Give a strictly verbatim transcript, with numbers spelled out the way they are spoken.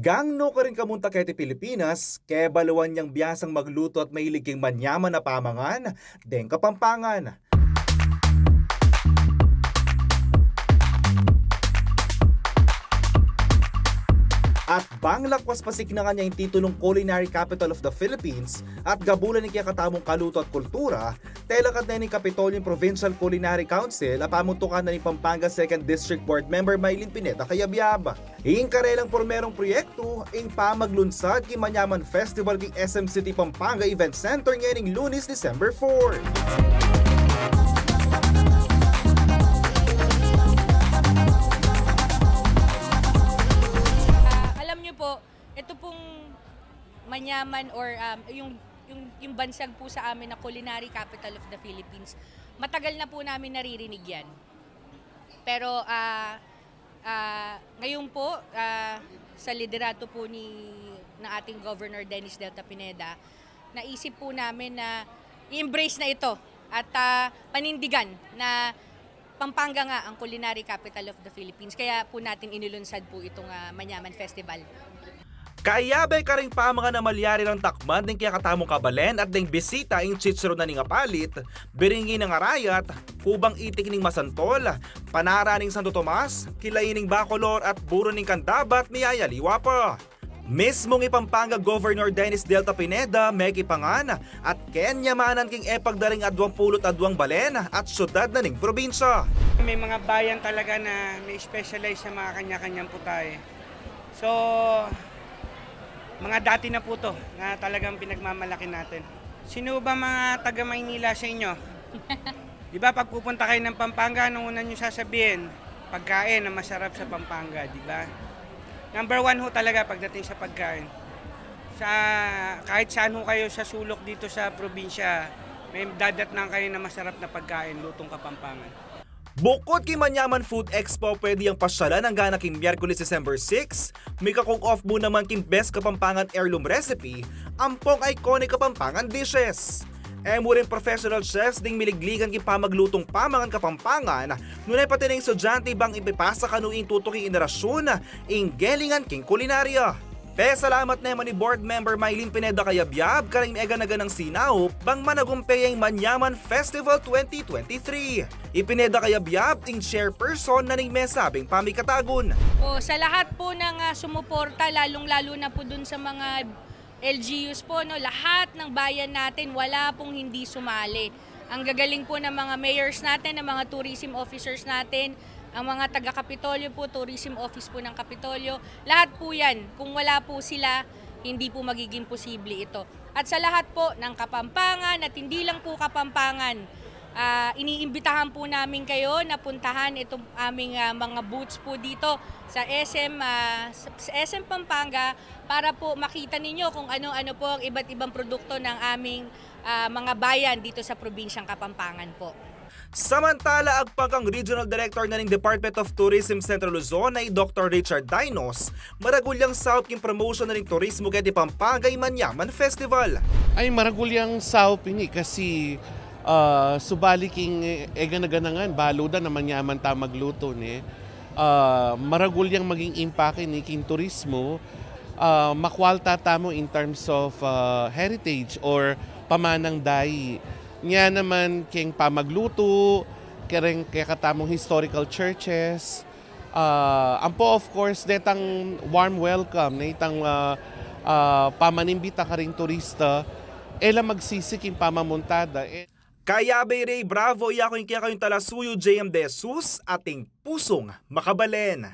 Gangno karin kamunta keti Pilipinas, kebaluan yang biasang magluto at mahilig king manyaman a pamangan deng Kapampangan. At bang lakwas pasiknangan ya ing titulung Culinary Capital of the Philippines at gabulan ning kekatamung kaluto at kultura, telakad na ning Kapitolyo ing Provincial Culinary Council a pamuntukan na ning Pampanga Second District Board Member Mylene Pineda Cayabyab. Ing karelang purmerung proyektu, ing pamaglunsad king Manyaman Festival king S M City Pampanga Event Center ngening Lunes, December four. Ah, alam niyo po, ito pong Manyaman or, um, yung, yung, yung bansag po sa amin na culinary capital of the Philippines, matagal na po namin naririnig yan. Pero, ah, ah, ngayon po, ah, sa liderato po ni, ng ating Governor Dennis Delta Pineda, naisip po namin na i-embrace na ito at, ah, panindigan na Pampanga nga ang culinary capital of the Philippines. Kaya po natin inilunsad po itong, ah, Manyaman Festival. Kayabe karing pamangan a malyari lang takman deng kekatamung kabalen at deng bisita ing chicharon na ning apalit, biringin a arayat, kubang itik ning masantol, panara ning Santo Tomas, kilain ning Bacolor at buru ning Candaba at miyayaliwa pa. Mismung i Pampanga Governor Dennis Delta Pineda mekipangan at kenyamanan king e pagdaring adwang pulu't adwang balen at syudad na ning probinsya. May mga bayan talaga na may specialize sa mga kanya-kanyang putahe. So, mga dati na po 'to na talagang pinagmamalaki natin. Sino ba mga taga Maynila sa inyo? Di ba, pag pupunta kayo ng Pampanga, anong una niyo sasabihin? Pagkain na masarap sa Pampanga, di ba? Number one ho talaga pagdating sa pagkain. Sa, kahit saan ho kayo sa sulok dito sa probinsya, may dadatnan kayo na masarap na pagkain, lutong Kapampangan. Bukut king Manyaman Food Expo, pwede yang pasyalan anggang king Miyerkules, December six, mika-cook-off mu naman king best Kapampangan heirloom recipe, ampong iconic Kapampangan dishes. E mu rin professional chefs ding miligligan king pamaglutung pamangan Kapampangan, nune pati na ing estudyante bang ipipasa kanu ing tutuking henerasyon ing gelingan king kulinarya. Pesalamat naman i Board Member Mylene Pineda Cayabyab karing e gana-ganang sinaup bang managumpe ya ing Manyaman Festival twenty twenty-three. I Pineda Cayabyab ing chairperson na ning mesabing pamikatagun. O, sa lahat po ng, ah, sumuporta, lalong-lalo na po dun sa mga L G Us po, no, lahat ng bayan natin, wala pong hindi sumali. Ang gagaling po ng mga mayors natin, ng mga tourism officers natin, ang mga taga-Kapitolyo po, tourism office po ng Kapitolyo, lahat po yan. Kung wala po sila, hindi po magiging posible ito. At sa lahat po ng Kapampangan, at hindi lang po Kapampangan, ah, iniimbitahan po namin kayo na puntahan itong aming, ah, mga booths po dito sa S M, ah, sa, sa S M Pampanga para po makita ninyo kung ano-ano po ang iba't ibang produkto ng aming, ah, mga bayan dito sa probinsyang Kapampangan po. Samantala, agpang kang Regional Director na ning Department of Tourism Central Luzon a i Doktor Richard Dainos, maragul yang saup king promotion na ning turismo keti Pampanga ing Manyaman Festival. Ay, maragul yang saup ini kasi, ah, subali king e gana-ganangan, balu da na manyaman ta magluto, ne? Ah, maragul yang maging impact ini king turismo, ah, makwalta tamu in terms of, ah, heritage or pamanang dayi. Nya naman king pamagluto, kereng kekatamung historical churches, ah, ampo, of course, detang warm welcome, ne, itang, ah, ah, pamanimbita karing turista, e la magsisi king pamamunta da. E- Kayabe Ray Bravo, yaku ing kekayung talasuyu, J M De Jesus, ating pusung makabalen.